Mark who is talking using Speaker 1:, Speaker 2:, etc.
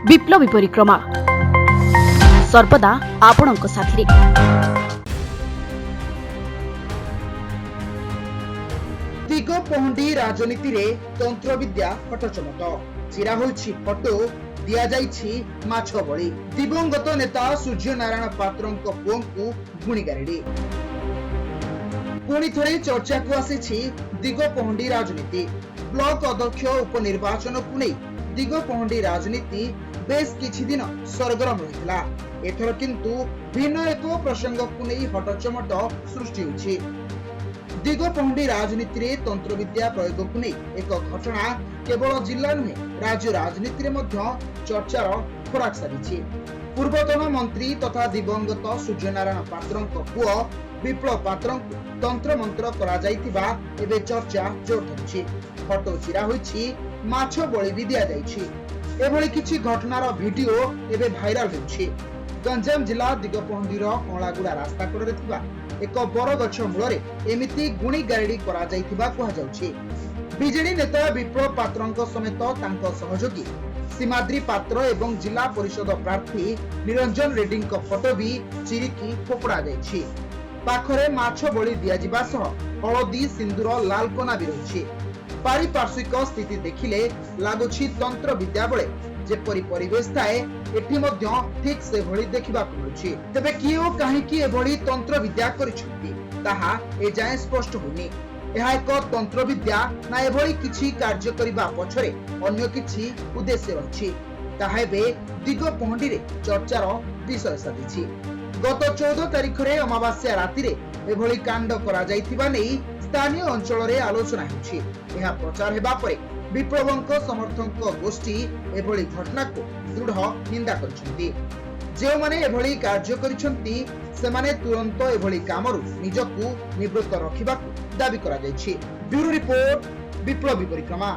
Speaker 1: ବିପ୍ଳବୀ ପରିକ୍ରମା, ସର୍ବଦା ଆପଣଙ୍କ ସାଥିରେ।
Speaker 2: ଦିଗପହଣ୍ଡି ରାଜନୀତିରେ ତନ୍ତ୍ରବିଦ୍ୟା ହଟଚମଟ। ଚିରା ହୋଇଛି ଫଟୋ, ଦିଆଯାଇଛି ମାଛ ବଳି। ଦିବଙ୍ଗତ ନେତା ସୂର୍ଯ୍ୟ ନାରାୟଣ ପାତ୍ରଙ୍କ ପୁଅଙ୍କୁ ଗୁଣିଗାରେଡି। ପୁଣି ଥରେ ଚର୍ଚ୍ଚାକୁ ଆସିଛି ଦିଗପହଣ୍ଡି ରାଜନୀତି। ବ୍ଲକ ଅଧ୍ୟକ୍ଷ ଉପନିର୍ବାଚନକୁ ନେଇ ଦିଗପହଣ୍ଡି ରାଜନୀତି ବେଶ କିଛି ଦିନ ସରଗରମ ରହିଥିଲା। ଏଥର କିନ୍ତୁ ଭିନ୍ନ ଏକ ପ୍ରସଙ୍ଗକୁ ନେଇ ହଟଚମଟ ସୃଷ୍ଟି ହୋଇଛି। ଦିଗପହଣ୍ଡି ରାଜନୀତିରେ ତନ୍ତ୍ରବିଦ୍ୟା ପ୍ରୟୋଗକୁ ନେଇ ଏକ ଘଟଣା କେବଳ ଜିଲ୍ଲା ନୁହେଁ, ରାଜ୍ୟ ରାଜନୀତିରେ ମଧ୍ୟ ଚର୍ଚ୍ଚାର ଖୋରାକ ସାଜିଛି। ପୂର୍ବତନ ମନ୍ତ୍ରୀ ତଥା ଦିବଙ୍ଗତ ସୂର୍ଯ୍ୟନାରାୟଣ ପାତ୍ରଙ୍କ ପୁଅ ବିପ୍ଳବ ପାତ୍ରଙ୍କୁ ତନ୍ତ୍ରମନ୍ତ୍ର କରାଯାଇଥିବା ଏବେ ଚର୍ଚ୍ଚା ଜୋର ଧରିଛି। ଫଟୋ ଚିରା ହୋଇଛି, ମାଛ ବଳି ବି ଦିଆଯାଇଛି। ଏଭଳି କିଛି ଘଟଣାର ଭିଡିଓ ଏବେ ଭାଇରାଲ ହେଉଛି। ଗଞ୍ଜାମ ଜିଲ୍ଲା ଦିଗପହଣ୍ଡିର ଅଁଳାଗୁଡ଼ା ରାସ୍ତା କଡ଼ରେ ଥିବା ଏକ ବରଗଛ ମୂଳରେ ଏମିତି ଗୁଣିଗାରେଡ଼ି କରାଯାଇଥିବା କୁହାଯାଉଛି। ବିଜେଡି ନେତା ବିପ୍ଳବ ପାତ୍ରଙ୍କ ସମେତ ତାଙ୍କ ସହଯୋଗୀ ସୀମାଦ୍ରି ପାତ୍ର ଏବଂ ଜିଲ୍ଲା ପରିଷଦ ପ୍ରାର୍ଥୀ ନିରଞ୍ଜନ ରେଡ୍ଡୀଙ୍କ ଫଟୋ ବି ଚିରିକି ଫୋପଡ଼ା ଯାଇଛି। ପାଖରେ ମାଛ ବଳି ଦିଆଯିବା ସହ ହଳଦୀ, ସିନ୍ଦୁର, ଲାଲକନା ବି ରହିଛି। ପାରିପାର୍ଶ୍ୱିକ ସ୍ଥିତି ଦେଖିଲେ ଲାଗୁଛି ତନ୍ତ୍ର ବିଦ୍ୟା ବେଳେ ଯେପରି ପରିବେଶ ଥାଏ, ଏଠି ମଧ୍ୟ ଠିକ୍ ସେଭଳି ଦେଖିବାକୁ ମିଳୁଛି। ତେବେ କିଏ ଓ କାହିଁକି ଏଭଳି ତନ୍ତ୍ର ବିଦ୍ୟା କରିଛନ୍ତି, ତାହା ଏଯାଏଁ ସ୍ପଷ୍ଟ ହୋଇନି। ଏହା ଏକ ତନ୍ତ୍ରବିଦ୍ୟା ନା ଏଭଳି କିଛି କାର୍ଯ୍ୟ କରିବା ପଛରେ ଅନ୍ୟ କିଛି ଉଦ୍ଦେଶ୍ୟ ରହିଛି, ତାହା ଏବେ ଦିଗପହଣ୍ଡିରେ ଚର୍ଚ୍ଚାର ବିଷୟ ସାଜିଛି। ଗତ 14 ତାରିଖରେ ଅମାବାସ୍ୟା ରାତିରେ ଏଭଳି କାଣ୍ଡ କରାଯାଇଥିବା ନେଇ ସ୍ଥାନୀୟ ଅଞ୍ଚଳରେ ଆଲୋଚନା ହେଉଛି। ଏହା ପ୍ରଚାର ହେବା ପରେ ବିପ୍ଳବଙ୍କ ସମର୍ଥକ ଗୋଷ୍ଠୀ ଏଭଳି ଘଟଣାକୁ ଦୃଢ ନିନ୍ଦା କରିଛନ୍ତି। ଯେଉଁମାନେ ଏଭଳି କାର୍ଯ୍ୟ କରିଛନ୍ତି, ସେମାନେ ତୁରନ୍ତ ଏଭଳି କାମରୁ ନିଜକୁ ନିବୃତ୍ତ ରଖିବାକୁ ଦାବି କରାଯାଇଛି। ବ୍ୟୁରୋ ରିପୋର୍ଟ, ବିପ୍ଳବୀ ପରିକ୍ରମା।